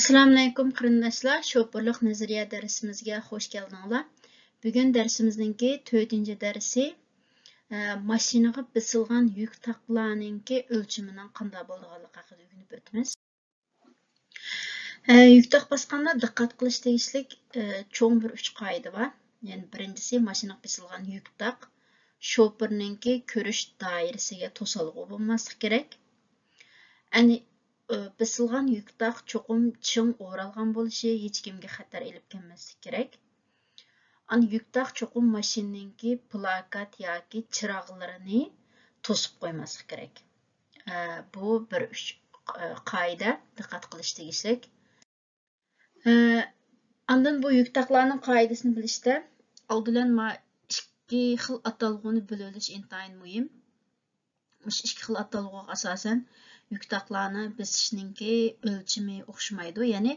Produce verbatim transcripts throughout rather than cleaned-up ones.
ئەسسالامۇئەلەيكۇم قېرىنداشلار، شوپۇرلۇق نەزەرىيە دەرسىمىزگە خوش كەلدىڭلار. بۈگۈن دەرسىمىزنىڭكى تۆتىنچى دەرسى، ئە، ماشىنىغا بېسىلغان يۈك تاقلارنىڭكى ئۆلچىمىنىڭ قانداق بولىدىغانلىقى ھەققىدە ئۆگىنىپ ئۆتىمىز. ئە، يۈك تاق باسقاندا دىققەت قىلىش تېگىشلىك، ئە، چوڭ بىر ئۈچ قائىدە بار. يەنى بىرىنچىسى، ماشىنىغا بېسىلغان يۈك تاق شوپۇرنىڭكى كۆرۈش دائىرىسىگە توسالغۇ بولماسلىقى كېرەك. ئەنى، ئە، بېسىلغان يۈك تاق چوقۇم چىڭ ئورالغان بولۇشى، ھېچكىمگە خەتەر ئېلىپ كەلمەسلىكى كېرەك. ئاندىن يۈك تاق چوقۇم ماشىنىنىڭكى پلاكات ياكى چىراغلىرىنى توسۇپ قويماسلىقى كېرەك. ئە، بۇ بىر ئۈچ، ئە، قائىدە، دىققەت قىلىش تېگىشلىك. ئە، ئاندىن بۇ يۈك تاقلارنىڭ قائىدىسىنى بىلىشتە ئالدى بىلەن ما ئىككى خىل ئاتالغۇنى بىلىۋېلىش ئىنتايىن مۇھىم. مۇشۇ ئىككى خىل ئاتالغۇغا ئاساسەن يۈك تاقلارنى بېسىشنىڭكى ئۆلچىمى ئوخشىمايدۇ. يەنى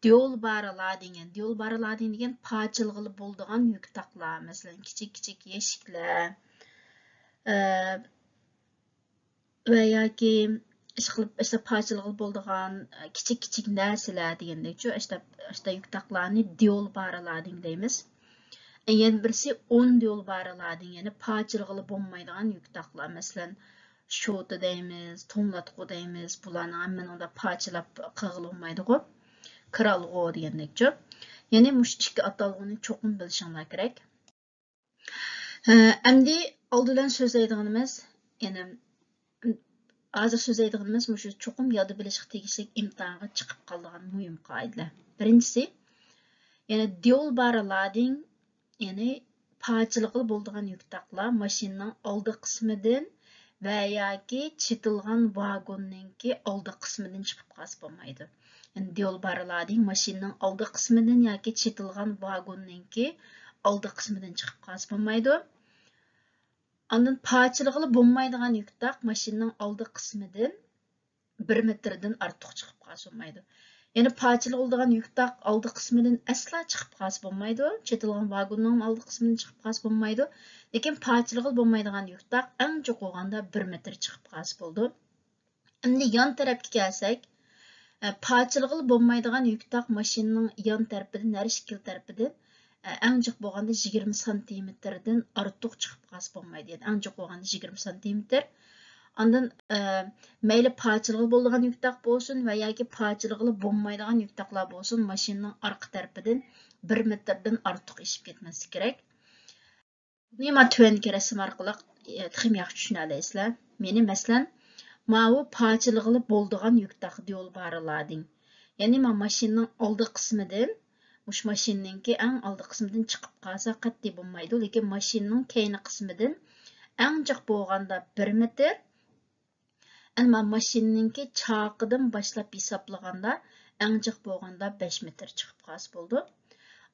ديول بارىلار دېگەن، ديول بارىلار دېگەن پارچىلىغىلى بولىدىغان يۈك تاقلار، مەسىلەن، كىچىك كىچىك يەشىكلەر، ئە، ۋە ياكى ئىشقىلىپ، ئىشتا پارچىلىغىلى بولىدىغان، ئە، كىچىك كىچىك نەرسىلەر دېگەندەكچۇ، ئىشتا، ئىشتا يۈك تاقلارنى ديول بارىلار دەيمىز. يەنە بىرسى ئون ديول بارىلار دېگەن، يەنى پارچىلىغىلى بولمايدىغان يۈك تاقلار، مەسىلەن، شوتا دەيمىز، توڭلاتقۇ دەيمىز، بۇلارنىڭ ھەممىنى ئۇنداق پارچىلاپ قىلغىلى بولمايدىغۇ، كىرالغۇ دېگەندەكچۇ. يەنى مۇشۇ ئىككى ئاتالغۇنى چوقۇم بىلىشىڭلار كېرەك. ھە، ئەمدى ئالدى بىلەن سۆزلەيدىغىنىمىز، يەنى ھازىر سۆزلەيدىغىنىمىز مۇشۇ چوقۇم يادا بىلىشقا تېگىشلىك ئىمتىھانغا چىقىپ قالىدىغان مۇھىم قائىدىلەر. بىرىنچىسى، يەنى ديول بارىلادىڭ، يەنى پارچىلىغىلى بولىدىغان يۈك تاقلار ماشىنىنىڭ ئالدى قىسمىدىن ۋە ياكى چېتىلغان ۋاگوننىڭكى ئالدى قىسمىدىن چىقىپ قالسا بولمايدۇ. يەنى ديول بارىلادىڭ ماشىنىنىڭ ئالدى قىسمىدىن ياكى چېتىلغان ۋاگوننىڭكى ئالدى قىسمىدىن چىقىپ قالسا بولمايدۇ. ئاندىن پارچىلىغىلى بولمايدىغان يۈك تاق ماشىنىنىڭ ئالدى قىسمىدىن بىر مېتىردىن ئارتۇق چىقىپ قالسا بولمايدۇ. يەنى پارچىلىغىلى بولىدىغان يۈك تاق ئالدى قىسمىدىن ئەسلا چىقىپ قالسا بولمايدۇ. چېتىلغان ۋاگوننىڭ ئالدى قىسمىدىن چىقىپ قالسا بولمايدۇ. لېكىن پارچىلىغىلى بولمايدىغان يۈك تاق ئەڭ جىق بولغاندا بىر مېتىر چىقىپ قالسا بولىدۇ. ئەمدى يان تەرەپكە كەلسەك، ئە، پارچىلىغىلى بولمايدىغان يۈك تاق ماشىنىنىڭ يان تەرىپىدىن، ھەر ئىككىلا تەرىپىدىن، ئە، ئەڭ جىق بولغاندا يىگىرمە سانتىمېتىردىن ئارتۇق چىقىپ قالسا بولمايدۇ. يەنى ئەڭ جىق بولغاندا يىگىرمە سانتىمېتىر. ئاندىن، ئە، مەيلى پارچىلىغىلى بولىدىغان يۈك تاق بولسۇن ۋە ياكى پارچىلىغىلى بولمايدىغان يۈك تاقلار بولسۇن، ماشىنىنىڭ ئارقا تەرىپىدىن بىر مېتىردىن ئارتۇق ئېشىپ كەتمەسلىكى كېرەك. بۇنى ما تۆۋەندىكى رەسىم ئارقىلىق، ئە، تېخىمۇ ياخشى چۈشىنەلەيسىلەر. يەنى مەسىلەن، ماۋۇ پارچىلىغىلى بولىدىغان يۈك تاق ديول بارىلادىڭ. يەنى ما ماشىنىنىڭ ئالدى قىسمىدىن، مۇشۇ ماشىنىنىڭكى ئەڭ ئالدى قىسمىدىن چىقىپ قالسا قەتئىي بولمايدۇ، لېكىن ماشىنىنىڭ كەينى قىسمىدىن ئەڭ جىق بولغاندا بىر مېتىر، ئەمما ماشىنىنىڭكى چاقىدىن باشلاپ ھېسابلىغاندا، ئەڭ جىق بولغاندا بەش مېتىر چىقىپ قالسا بولىدۇ.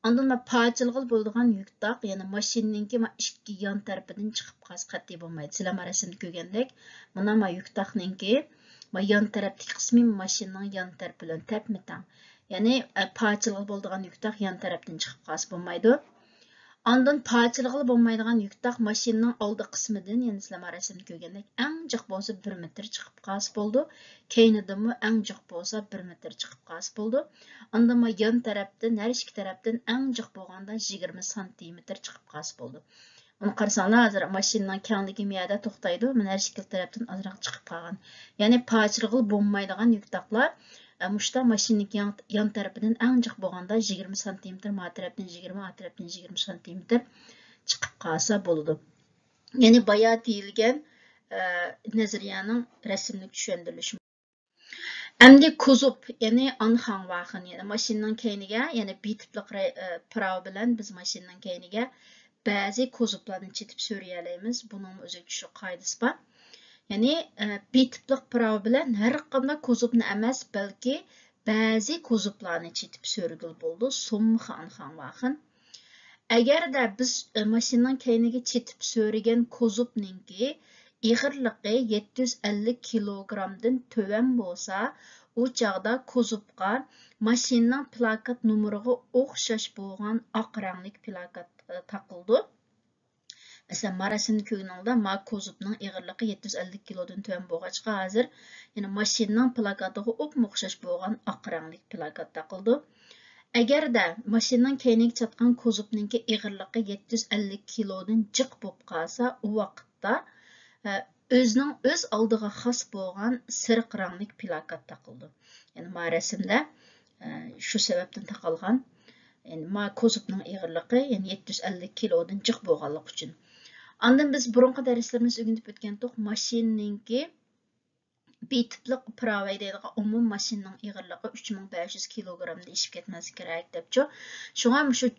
ئاندىن مانا پارچىلىغىلى بولىدىغان يۈك تاق، يەنى ماشىنىنىڭكى ما ئىككى يان تەرىپىدىن چىقىپ قالسا قەتئىي بولمايدۇ. سىلەر ما رەسىمدە كۆرگەندەك، مانا ما يۈك تاقنىڭكى ما يان تەرەپتىكى قىسمى ماشىنىنىڭ يان تەرىپى بىلەن تەپمۇ تەڭ. يەنى، ئە، پارچىلىغىلى بولىدىغان يۈك تاق يان تەرەپتىن چىقىپ قالسا بولمايدۇ. ئاندىن پارچىلىغىلى بولمايدىغان يۈك تاق ماشىنىنىڭ ئالدى قىسمىدىن، يەنى سىلەر ما رەسىمدە كۆرگەندەك، ئەڭ جىق بولسا بىر مېتىر چىقىپ قالسا بولىدۇ. كەينىدىنمۇ ئەڭ جىق بولسا بىر مېتىر چىقىپ قالسا بولىدۇ. ئاندىن ما يان تەرەپتىن، ھەر ئىككى تەرەپتىن ئەڭ جىق بولغاندا يىگىرمە سانتىمېتىر چىقىپ قالسا بولىدۇ. ئۇنى قارىساڭلار، ھازىر ماشىنىنىڭ كەڭلىكى مۇ يەردە توختايدۇ، مانا ھەر ئىككىلا تەرەپتىن ئازراق چىقىپ قالغان. يەنى پارچىلىغىلى بولمايدىغان يۈك تاقلار، ئە، مۇشتا ماشىنىنىڭ يان، يان تەرىپىدىن ئەڭ جىق بولغاندا يىگىرمە سانتىمېتىر، ما تەرەپتىن يىگىرمە، ئا تەرەپتىن يىگىرمە سانتىمېتىر چىقىپ قالسا بولىدۇ. يەنى بايا دېيىلگەن، ئە، نەزەرىيەنىڭ رەسىملىك چۈشەندۈرۈلۈشى. ئەمدى كوزۇپ، يەنى ئانخاڭۋاخېن، يەنى ماشىنىنىڭ كەينىگە، يەنى بى تىپلىق رەي-، ئە، پىراۋا بىلەن بىز ماشىنىنىڭ كەينىگە بەزى كوزۇپلارنى چېتىپ سۆرىيەلەيمىز. بۇنىڭمۇ ئۆزىگە چۈشلۈك قائىدىسى بار. يەنى، ئە، بى تىپلىق پىراۋا بىلەن ھەر قانداق كوزۇپنى ئەمەس، بەلكى بەزى كوزۇپلارنى چېتىپ سۆرىگىلى بولىدۇ. سومخ ئانخاڭۋاخېن. ئەگەردە بىز، ئە، ماشىنىنىڭ كەينىگە چېتىپ سۆرىگەن كوزۇپنىڭكى ئېغىرلىقى يەتتە يۈز ئەللىك كىلوگرامدىن تۆۋەن بولسا، ئۇ چاغدا كوزۇپقا ماشىنىنىڭ پىلاكات نومۇرىغا ئوخشاش بولغان ئاق رەڭلىك پىلاكات، ئە، تاقىلىدۇ. مەسىلەن، ما رەسىمنى كۆرگىنىڭلار، ما كوزۇپنىڭ ئېغىرلىقى يەتتە يۈز ئەللىك كىلودىن تۆۋەن بولغاچقا، ھازىر يەنە ماشىنىنىڭ پلاكاتىغا ئوپمۇ ئوخشاش بولغان ئاق رەڭلىك پلاكات تاقىلىدۇ. ئەگەردە ماشىنىنىڭ كەينىگە چاتقان كوزۇپنىڭكى ئېغىرلىقى يەتتە يۈز ئەللىك كىلودىن جىق بولۇپ قالسا، ئۇ ۋاقىتتا، ئە، ئۆزىنىڭ ئۆز ئالدىغا خاس بولغان سېرىق رەڭلىك پلاكات تاقىلىدۇ. يەنى ما رەسىمدە، ئە، شۇ سەۋەبتىن تاقالغان. يەنى ما كوزۇپنىڭ ئېغىرلىقى، يەنى يەتتە يۈز ئەللىك كىلودىن جىق بولغانلىقى ئۈچۈن. ئاندىن بىز بۇرۇنقى دەرسلىرىمىزدە ئۆگىنىپ ئۆتكەنتۇق، ماشىنىنىڭكى بىتىپلىق پراۋاي دەيدىغان ئومۇمىي ماشىنىنىڭ ئېغىرلىقى ئۈچ مىڭ بەش يۈز كىلوگرامدىن ئېشىپ كەتمەسلىكى كېرەك دەپچۇ. شۇڭا مۇشۇ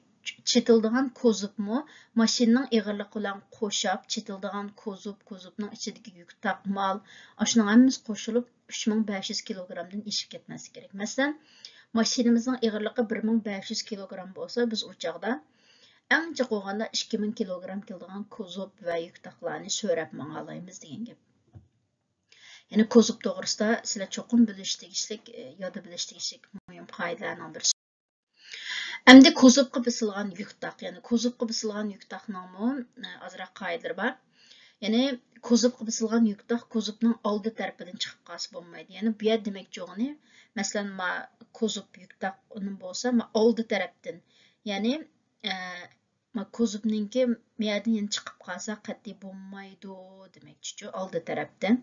چېتىلىدىغان كوزۇپمۇ ماشىنىنىڭ ئېغىرلىقى بىلەن قوشاپ، چېتىلىدىغان كوزۇپ، كوزۇپنىڭ ئىچىدىكى يۈك تاقمال، ئاشۇنىڭ ھەممىسى قوشۇلۇپ ئۈچ مىڭ بەش يۈز كىلوگرامدىن ئېشىپ كەتمەسلىكى كېرەك. مەسىلەن، ماشىنىمىزنىڭ ئېغىرلىقى بىر مىڭ بەش يۈز كىلوگرام بولسا، بىز ئۇ چاغدا ئەڭ جىق بولغاندا ئىككى مىڭ كىلوگرام كېلىدىغان كوزۇپ ۋە يۈك تاقلارنى سۆرەپ ماڭالايمىز دېگەن گەپ. يەنى كوزۇپ توغرىسىدا سىلەر چوقۇم بىلىش تېگىشلىك، يادا بىلىش تېگىشلىك مۇھىم قائىدىلەرنىڭ بىرسى. ئەمدى كوزۇپقا بېسىلغان يۈك تاق، يەنى كوزۇپقا بېسىلغان يۈك تاقنىڭمۇ ئازراق قائىدىلىرى بار. يەنى كوزۇپقا بېسىلغان يۈك تاق كوزۇپنىڭ ئالدى تەرىپىدىن چىقىپ قالسا بولمايدۇ. يەنى بۇ يەردە دېمەكچى بولغىنى، مەسىلەن، ما كوزۇپ يۈك تاق بولسا، ما ئالدى تەرەپتىن، يەنى، ئە، ما كوزۇپنىڭكى مۇيەردىن يەنە چىقىپ قالسا قەتئىي بولمايدۇ دېمەكچىچۇ، ئالدى تەرەپتىن.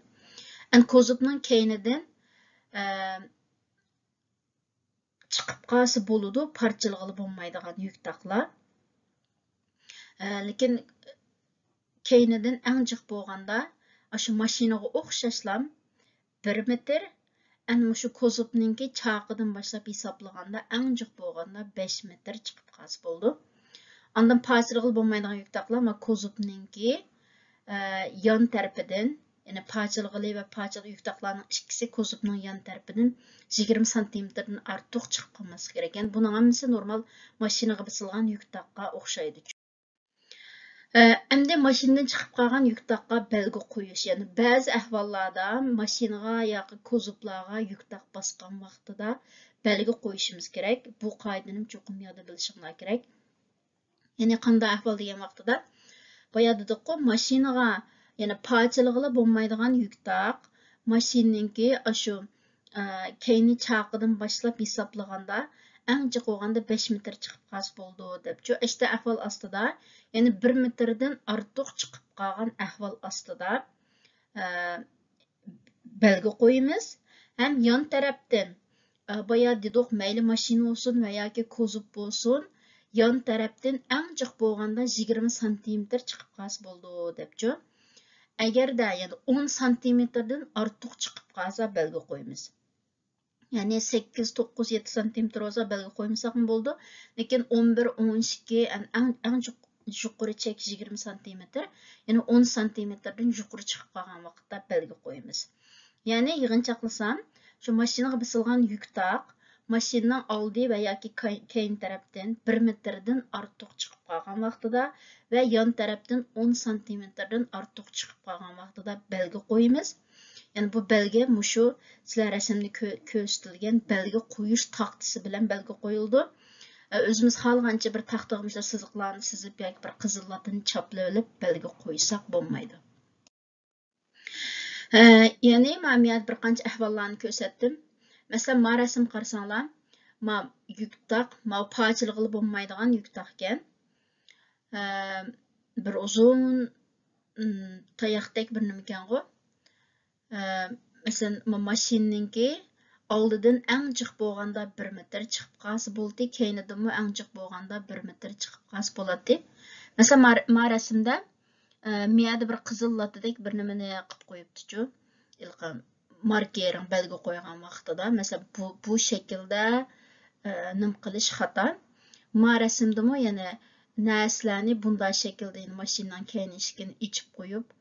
ئەن كوزۇپنىڭ كەينىدىن، ئە، چىقىپ قالسا بولىدۇ، پارچىلىغىلى بولمايدىغان يۈك تاقلار. ئە، لېكىن كەينىدىن ئەڭ جىق بولغاندا، ئاشۇ ماشىنىغا ئوخشاشلام بىر مېتىر، ئەنە مۇشۇ كوزۇپنىڭكى چاقىدىن باشلاپ ھېسابلىغاندا، ئەڭ جىق بولغاندا بەش مېتىر چىقىپ قالسا بولىدۇ. ئاندىن پارچىلىغىلى بولمايدىغان يۈك تاقلار، ما كوزۇپنىڭكى، ئە، يان تەرىپىدىن، يەنى پارچىلىغىلى ۋە پارچىلىق يۈك تاقلارنىڭ ئىككىسى كوزۇپنىڭ يان تەرىپىدىن يىگىرمە سانتىمېتىردىن ئارتۇق چىقىپ قالماسلىقى كېرەك. يەنى بۇنىڭ ھەممىسى نورمال ماشىنىغا بېسىلغان يۈك تاققا ئوخشايدۇ. ئە، ئەمدى ماشىنىدىن چىقىپ قالغان يۈك تاققا بەلگە قويۇش. يەنى بەزى ئەھۋاللاردا ماشىنىغا ياكى كوزۇپلارغا يۈك تاق باسقان ۋاقتىدا بەلگە قويۇشىمىز كېرەك. بۇ قائىدىنى چوقۇم يادا بىلىشىڭلار كېرەك. يەنى قانداق ئەھۋال دېگەن ۋاقتىدا، بايا دېدۇققۇ، ماشىنىغا، يەنى پارچىلىغىلى بولمايدىغان يۈك تاق، ماشىنىنىڭكى ئاشۇ، ئە، كەينى چاقىدىن باشلاپ ھېسابلىغاندا، ئەڭ جىق بولغاندا بەش مېتىر چىقىپ قالسا بولىدۇ دەپچۇ. ئىشتە ئەھۋال ئاستىدا، يەنى بىر مېتىردىن ئارتۇق چىقىپ قالغان ئەھۋال ئاستىدا، ئە، بەلگە قويىمىز. ھەم يان تەرەپتىن، ئە، بايا دېدۇق، مەيلى ماشىنا بولسۇن ۋە ياكى كوزۇپ بولسۇن، يان تەرەپتىن ئەڭ جىق بولغاندا يىگىرمە سانتىمېتىر چىقىپ قالسا بولىدۇ دەپچۇ. ئەگەردە يەنى ئون سانتىمېتىردىن ئارتۇق چىقىپ قالسا بەلگە قويىمىز. يەنى سەككىز، توققۇز، يەتتە سانتىمېتىر بولسا بەلگە قويمىساقمۇ بولىدۇ. لېكىن ئون بىر، ئون ئىككى، ئەن-، ئەڭ، ئەڭ جۇق-، يۇقىرى چەك يىگىرمە سانتىمېتىر، يەنى ئون سانتىمېتىردىن يۇقىرى چىقىپ قالغان ۋاقىتتا بەلگە قويىمىز. يەنى يىغىنچاقلىسام، شۇ ماشىنىغا بېسىلغان يۈك تاق ماشىنىنىڭ ئالدى ۋە ياكى كەي-، كەينى تەرەپتىن بىر مېتىردىن ئارتۇق چىقىپ قالغان ۋاقتىدا ۋە يان تەرەپتىن ئون سانتىمېتىردىن ئارتۇق چىقىپ قالغان ۋاقتىدا بەلگە قويىمىز. يەنى بۇ بەلگە مۇشۇ سىلەر رەسىمدە كۆ-، كۆرسىتىلگەن بەلگە قويۇش تاختىسى بىلەن بەلگە قويۇلىدۇ. ئە، ئۆزىمىز خالىغانچە بىر تاختىغا مۇشۇنداق سىزىقلارنى سىزىپ ياكى بىر قىزىل لاتىنى چاپلىۋېلىپ بەلگە قويساق بولمايدۇ. ئە، يەنى مانا بۇ يەردە بىر قانچە ئەھۋاللارنى كۆرسەتتىم. مەسىلەن، ما رەسىم قارىساڭلار، ما يۈك تاق، ما پارچىلىغىلى بولمايدىغان يۈك تاقكەن. ئە، بىر ئۇزۇن، ئىم، تاياقتەك بىر نېمىكەنغۇ. ئە، مەسىلەن، ما-، ماشىنىنىڭكى ئالدىدىن ئەڭ جىق بولغاندا بىر مېتىر چىقىپ قالسا بولدى، كەينىدىنمۇ ئەڭ جىق بولغاندا بىر مېتىر چىقىپ قالسا بولاتتى. مەسىلەن، ما، ما رەسىمدە، ئە، مىيەدە بىر قىزىل لاتتىدەك بىر نېمىنى قىلىپ قويۇپتىچۇ. ھېلىقى ماركېرىڭ بەلگە قويغان ۋاقتىدا، مەسىلەن، بۇ، بۇ شەكىلدە، ئە، نېمە قىلىش خاتا. ما رەسىمدىمۇ يەنە نەرسىلەرنى بۇنداق شەكىلدە، يەنە ماشىنىنىڭ كەينى ئىشىكىنى ئېچىپ قويۇپ،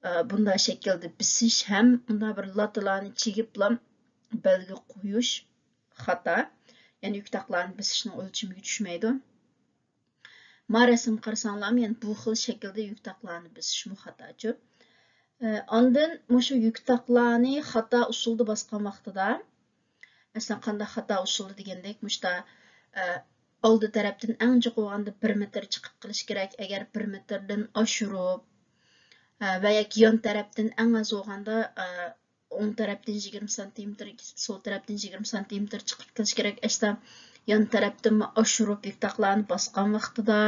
ئە، بۇنداق شەكىلدە بېسىش ھەم مۇنداق بىر لاتىلارنى چىگىپلا بەلگە قويۇش خاتا. يەنى يۈك تاقلارنى بېسىشنىڭ ئۆلچىمىگە چۈشمەيدۇ. ما رەسىم قارىساڭلارمۇ، يەنى بۇ خىل شەكىلدە يۈك تاقلارنى بېسىشمۇ خاتاچۇ. ئە، ئاندىن مۇشۇ يۈك تاقلارنى خاتا ئۇسۇلدا باسقان ۋاقتىدا، مەسىلەن، قانداق خاتا ئۇسۇلدا دېگەندەك، مۇشتا، ئە، ئالدى تەرەپتىن ئەڭ جىق بولغاندا بىر مېتىر چىقىپ قېلىش كېرەك. ئەگەر بىر مېتىردىن ئاشۇرۇپ، ئە، ۋە ياكى يان تەرەپتىن ئەڭ ئاز بولغاندا، ئە، ئوڭ تەرەپتىن يىگىرمە سانتىمېتىر، سول تەرەپتىن يىگىرمە سانتىمېتىر چىقىپ قېلىش كېرەك. ئەشتا يان تەرەپتىنمۇ ئاشۇرۇپ يۈك تاقلارنى باسقان ۋاقتىدا،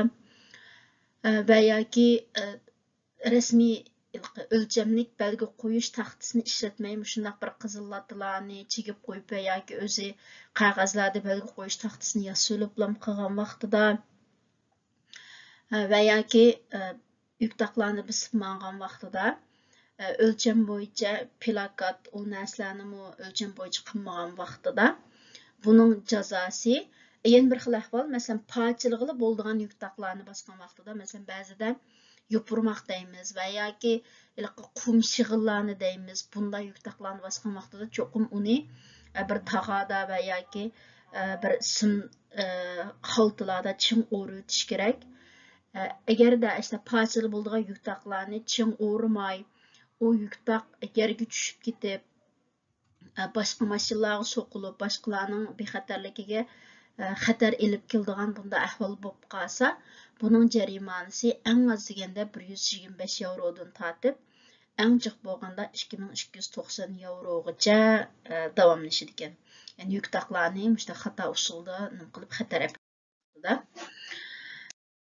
ئە، ۋە ياكى، ئە، رەسمىي ئۆلچەملىك بەلگە قويۇش تاختىسىنى ئىشلەتمەي، مۇشۇنداق بىر قىزىل لاتىلارنى چىگىپ قويۇپ ۋە ياكى ئۆزى قەغەزلەردە بەلگە قويۇش تاختىسىنى ياسىۋېلىپلام قىلغان ۋاقتىدا، ۋە ياكى، ئە، يۈك تاقلارنى بېسىپ ماڭغان ۋاقتىدا، ئە، ئۆلچەم بويىچە پلاكات، ئۇ نەرسىلەرنىمۇ ئۆلچەم بويىچە قىلمىغان ۋاقتىدا، بۇنىڭ جازاسى، يەنە بىر خىل ئەھۋال، مەسىلەن، پارچىلىغىلى بولىدىغان يۈك تاقلارنى باسقان ۋاقتىدا، مەسىلەن، بەزىدە يوپۇرماق دەيمىز ۋە ياكى ھېلىقى قۇم شېغىللارنى دەيمىز، بۇنداق يۈك تاقلارنى باسقان ۋاقتىدا چوقۇم ئۇنى، ئە، بىر تاغاردا ۋە ياكى، ئە، بىر سىم، ئە، خالتىلاردا چىڭ ئورىۋېتىش كېرەك. ئە، ئەگەردە ئىشتە پارچىلىق بولىدىغان يۈك تاقلارنى چىڭ ئورىماي، ئۇ يۈك تاق يەرگە چۈشۈپ كېتىپ، ئە، باشقا ماشىنىلارغا سوقۇلۇپ، باشقىلارنىڭ بىخەتەرلىكىگە، ئە، خەتەر ئېلىپ كېلىدىغان بۇنداق ئەھۋال بولۇپ قالسا، بۇنىڭ جەرىمانىسى ئەڭ ئاز دېگەندە بىر يۈز يىگىرمە بەش ياۋرودىن تارتىپ، ئەڭ جىق بولغاندا ئىككى مىڭ ئىككى يۈز توقسان ياۋروغىچە، ئە، داۋاملىشىدىكەن. يەنى يۈك تاقلارنى مۇشۇنداق خاتا ئۇسۇلدا نېمە قىلىپ خەتەر ئەپ